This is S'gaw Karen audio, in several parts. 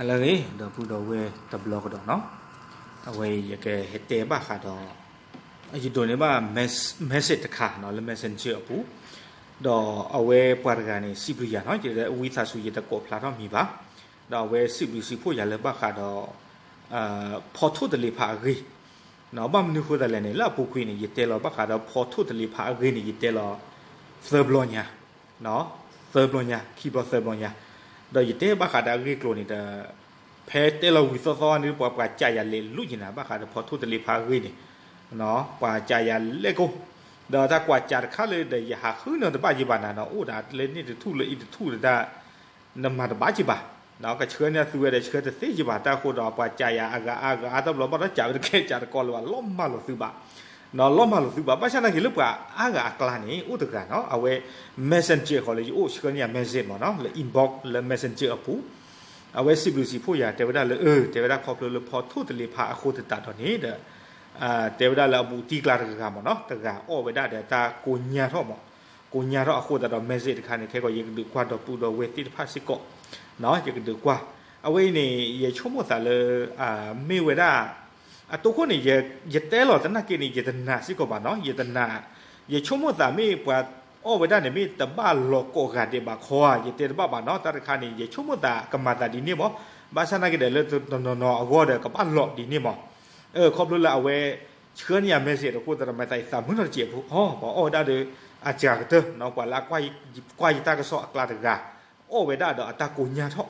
ဟါလၢအဂ့ၤ ဒီပုၢ်ဒီဝဲၢ်တဘျီကဒီးနီၤ, အဝဲအံၤယကဟဲတဲဘၣ်ဃးဒီး ယဒိးန့ၢ်ဘၣ် message တခါနီၤ လၢ Messenger အပူၤ, ဒီးအဝဲပှၤတဂၤန့ၣ် စံးဘျုးယၤနီၤ, ယဝံသးစူၤယတကိးဖျါထီၣ်မံၤဘၣ်, ဒီးအဝဲစံးဘျုးစံးဖှိၣ်ယၤလၢဘၣ်ဃးဒီး ဖီထိၣ်တလ့ၤဖးအဂ့ၢ်, ဘၣ်မနုၤဃိသတးလဲၣ်န့ၣ် လၢအပူၤကွံာ်န့ၣ် ယတဲလီၤဘၣ်ဃးဒီးဖီထိၣ်တလ့ၤဖးအဂ့ၢ်န့ၣ် ယတဲလီၤ သၢဘျီညါ သၢဘျီညါ ခံဘျီသၢဘျီညါ, ဒီးယတဲဘၣ်ဃးဒီးအဂ့ၢ်အကျိၤန့ၣ်ဒီး ဖဲတဲလီၤဝံၤသီသီန့ၣ် ပှၤကွၢ်ကၢ်ယၤလဲၤလူၤက့ၤနၤ ဘၣ်ဃးဒီးဖီထိၣ်တလ့ၤဖးအဂ့ၢ်န့ၣ်, ပှၤကွၢ်ကၢ်ယၤလဲၤကိၢ်, ဒီးတၢ်ကွၢ်ကၢ်တခါလၢဒီးယဟးဃုန့ၢ်တဘၣ်ယဘၣ်နၤဒီး အိၣ်ဒၣ်လၢန့ၣ်တထူၣ်လၢအံၤတထူၣ်ဒၣ် နမၤတဘၣ်က့ၤဘၣ်, ကဆှၢန့ၢ်သုဝဲဒီးဆှၢတသ့က့ၤဘၣ် တၢ်ဃိဒီးပှၤကၢ်ယၤအဂၤအါဂၤအါတဘျီဘၣ်ဒီး ကၢ်ဝဲတကဲကၢ်တကီလၢၤဘၣ် လီၤမၢ်လိာ်သုဘၣ် လီၤမၢ်လိာ်သုဘၣ် ဘၣ်ဆၣ်နာ်က့ၤလၢပှၤအါဂၤအကျါန့ၣ် အိၣ်တဂၤနီၤ အဝဲ Messenger ဃီလၢယအိၣ်ဆှၢန့ၢ်ယၤ message မ့ၢ်နီၤ လၢ inbox လၢ Messenger အပူၤ, အဝဲစံးဘျုးစံးဖှိၣ်ယၤ တဲဝဲဒၣ်လၢ အၢ တဲဝဲဒၣ်ခီဖျိလၢဖီထိၣ်တလ့ၤဖးအဃိသတးဒီးန့ၣ်ဒီး တဲဝဲဒၣ်လၢအဘူးတံၢ်ကျါတဂၤမ့ၢ်နီၤ တဂၤအီၣ်ဝဲဒၣ်ဒီးတၢ်ကိညၢ်ထီၣ်မး, ကိညၢ်ထီၣ်အဃိသတးဒီး message တခါန့ၣ် ခဲကီးယကဒုးကွၢ်ဒီပုၢ်ဒီဝဲၢ်သ့ၣ်တဖၣ်စ့ၢ်ကီး, ယကဒုးကွၢ်, အဝဲအံၤန့ၣ် ယဆိကမိၣ်သးလၢ မ့ၢ်ဝဲဒၣ် အတိခိၣ်န့ၣ် ယတဲလီၤသနာ်က့န့ၣ် ယတနာ်စ့ၢ်ကီးဘၣ်နီၤ ယတနာ်, ယဆိကမိၣ်သးမ့ၢ်ပှၤအီၣ်ဝဲဒၣ်န့ၣ် မ့ၢ်တဘၣ်လီၤကိးဂၤဒဲးဘၣ်ခီဧါ ယတဲတဘၣ်ဘၣ်နီၤ တၢ်တခါန့ၣ် ယဆိကမိၣ်သးကမၤသးဒ်န့ၣ်မး, ဘၣ်ဆၣ်နာ်က့ၤဒီးလၢတနီၤနီၤအဂီၢ်ဒီးကဘၣ်လီၤဒ်န့ၣ်မး, ခီဖျိလၢအဝဲ ဆှၢန့ၢ်ယၤ message အဃိသတးဒီး မၤသးယသးမုာ်ထီၣ်တစဲးဖိ ဟီ ပှၤအီၣ်ဝဲဒၣ်ဒီး အစှၤကတၢၢ်နီၤ ပှၤလၢအကွၢ်ယတၢ်ကစီၣ်အကျါတဂၤ အီၣ်ဝဲဒၣ်ဒီးအတၢ်ကိညၢ်ထီၣ်,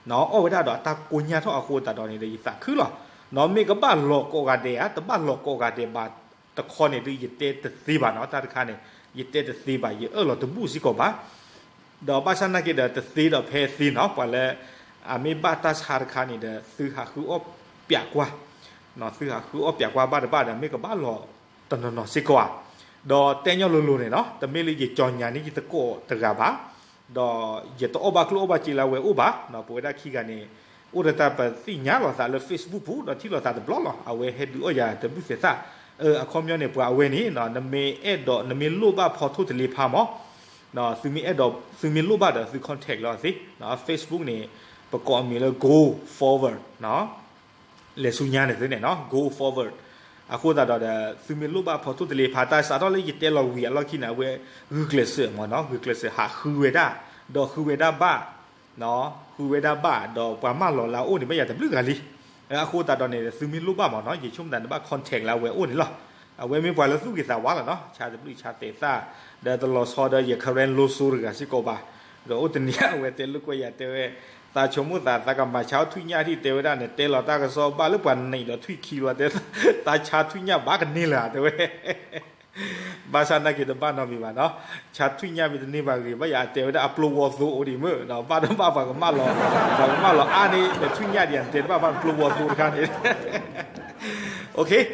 အီၣ်ဝဲဒၣ်ဒီးအတၢ်ကိညၢ်ထီၣ်အဃိသတးဒီးန့ၣ်ဒီး ယသးခုလီၤ, နီၤ မ့ၢ်ကဘၣ်လီၤကိးဂၤဒဲးဧါ တဘၣ်လီၤကိးဂၤဒဲးဘၣ်တခီန့ၣ်ဒီး ယတဲတသ့ဘၣ်နီၤ တၢ်တခါန့ၣ် ယတဲတသ့ဘၣ် ယအၢၣ်လီၤတဘူၣ်စ့ၢ်ကီးဘၣ် ဒီးဘၣ်ဆၣ်နာ်က့ၤဒီးတသ့ဒီးဖဲသ့နီၤ ပှၤလၢ အမ့ၢ်ဘၣ်တၢ်ဆါတခါန့ၣ်ဒီး သုဟးဃုအီၣ်ပျးကွၢ်, သုဟးဃုအီၣ်ပျးကွၢ်ဘၣ်တဘၣ်ဒီး မ့ၢ်ကဘၣ်လီၤတနီၤနီၤစ့ၢ်ကီးဧါ, ဒီးတဲညီလိၤလိၤန့ၣ်နီၤ တမ့ၢ်လၢယကၠီညါန့ၢ်ယသကိးတဂၤဘၣ်, ဒီးယတအီၣ်ဘၣ်ကျိၣ်အီၣ်ဘၣ်စ့လၢအဝဲအိၣ်ဘၣ်, ပဝဲဒၣ်ခံဂၤန့ၣ် အိၣ်ဒီးတၢ်ပသ့ၣ်ညါလိာ်သးလၢ Facebook ပူၤ ဒီးထံၣ်လိာ်သးတဘျီလီၤ အဝဲဟဲဒုးအီၣ်ယၤတဘျုးသဲးသၣ်, အခီပညီန့ၣ် ပှၤအဝဲန့ၣ် နမ့ၢ်အဲၣ်ဒိး နမ့ၢ်လိၣ်ဘၣ်ဖီထိၣ်တလ့ၤဖးမး သုမ့ၢ်အဲၣ်ဒိး သုမ့ၢ်လိၣ်ဘၣ်ဒီးသု contact လီၤသ့, Facebook န့ၣ် ပကိးအမံၤလၢ Go Forward လဲၤဆူညါန့ၣ်သုန့ၣ်နီၤ Go Forward, အဃိသတးဒီးဒီး သုမ့ၢ်လိၣ်ဘၣ်ဖီထိၣ်တလ့ၤဖး တၢ်စးထီၣ်လၢယတဲလီၤဝံၤအလီၢ်ခံန့ၣ် အဝဲဂုာ်ကျဲးစၢးမ့ၢ်နီၤ ဂုာ်ကျဲးစၢးဟးဃုဝဲဒၣ်, ဒီးဃုဝဲဒၣ်ဘၣ် ဃုဝဲဒၣ်ဘၣ် ဒီးပှၤမၢလီၤလၢအအိၣ်န့ၣ် ဘၣ်ယၤတဘျုးဂၤလံ, အဃိသတးဒီးန့ၣ် သုမ့ၢ်လိၣ်ဘၣ်မ့ၢ်နီၤ ယဆိကမိၣ်သးန့ၣ်ဘၣ် contact လၢအဝဲအိၣ်န့ၣ်လီၤ, အဝဲမ့ၢ်ပှၤလၢသူၣ်ဂ့ၤသးဝါလီၤနီၤ ဆါတဘျုးဆါသဲးသၣ်, ဒီးတလီၤဆီဒီးယ current လိၤစိတဂၤစ့ၢ်ကီးဘၣ်, ဒီးအိၣ်တနံၤအဝဲတဲလိာ်ကွဲယၤတဲဝဲ, သးဆိကမိၣ်သးသးကမၤဆါအီၣ်ထွံၣ်ညၣ်ထံၣ်တဲဝဲဒၣ်န့ၣ် တဲလီၤတၢ်ကစီၣ်ဘၣ်လၢပှၤနံၤဒီးထွံၣ်ခံလီၤတဲ, သးဆါထွံၣ်ညၣ်ဘၣ်ကန့ၢ်လၢၤတဲဝဲ ဘၣ်ဆၣ်နာ်က့ၤတဘၣ်နီတမံၤဘၣ်နီၤ, ဆါထွံၣ်ညၣ်မ့ၢ်တန့ၢ်ဘၣ်ဂ့ၤ ဘၣ်ယၤအတဲဝဲဒၣ်အပျိဝီသိအိၣ်ဒံးမ့ၢ်, ဘၣ်တဘၣ်ပှၤကမၢလီၤ, ပှၤကမၢလီၤအါန့ၣ် နထွံၣ်ညၣ်ဒံးနတဲတဘၣ်ဘၣ်ပျိဝီသိတခါန့ၣ်,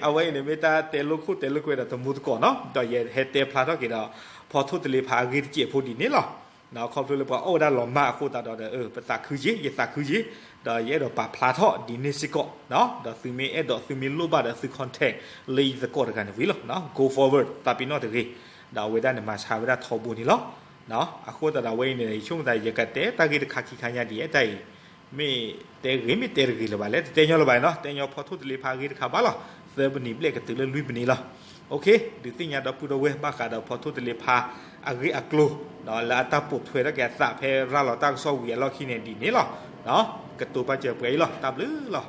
အဝဲအံၤန့ၣ် မ့ၢ်တၢ်တဲလိာ်ခိၣ်တဲလိာ်ကွဲဒီးတမူသကိးနီၤ, ဒီးယဟဲတဲဖျါထီၣ်က့ၤဒီး ဖီထိၣ်တလ့ၤဖးအဂ့ၢ်တစဲးဖိဒ်န့ၣ်လီၤ. ခီဖျိလၢပှၤအီၣ်ဝဲဒၣ်လီၤမၢ်အဃိသတးဒီးဒီး ပသးခုက့ၤ ယသးခုက့ၤ, ဒီးယအဲၣ်ဒိးပာ်ဖျါထီၣ်ဒ်န့ၣ်စ့ၢ်ကီး, ဒီးသုမ့ၢ်အဲၣ်ဒိးသုမ့ၢ်လိၣ်ဘၣ်ဒီးသု contact လၢယသကိးတဂၤန့ၣ်ဝံၤလီၤ, Go Forward သးပ့ၤနီၣ်တဂ့ၤ, ဒီးအဝဲဒၣ်န့ၣ်မၤဆါဝဲဒၣ်ထီဘိန့ၣ်လီၤ. အဃိသတးဒီးအဝဲအံၤန့ၣ် ယဆိကမိၣ်သး ယကတဲတၢ်ဂ့ၢ်တခါခံခါညါဒ်အံၤတၢ်အံၤ, မ့ၢ်တဲဂ့ၤမ့ၢ်တဲတဂ့ၤလၢၤဘၣ်လဲၣ် တတဲညီလၢၤဘၣ်နီၤ, တဲညီဖီထိၣ်တလ့ၤဖးအဂ့ၢ်တခါဘၣ်လီၤ, သၢပနံၤဘျဲၣ်ကတုၤလၢလွံၢ်ပနံၤလီၤ. ဒုးသ့ၣ်ညါဒီပုၢ်ဒီဝဲၢ်ဘၣ်ဃးဒီးဖီထိၣ်တလ့ၤဖးအဂ့ၢ်အကျိၤ, လၢအတၢ်ပိာ်ထွဲထီၣ်က့ၤအသးဖဲရၤလီၤတၢ်ကစီၣ်ဝံၤအလီၢ်ခံန့ၣ်ဒ်န့ၣ်လီၤ. ကတိၤပာ်စၢၤပှဲၤအံၤလီၤ, တၢ်ဘျုးလီၤ.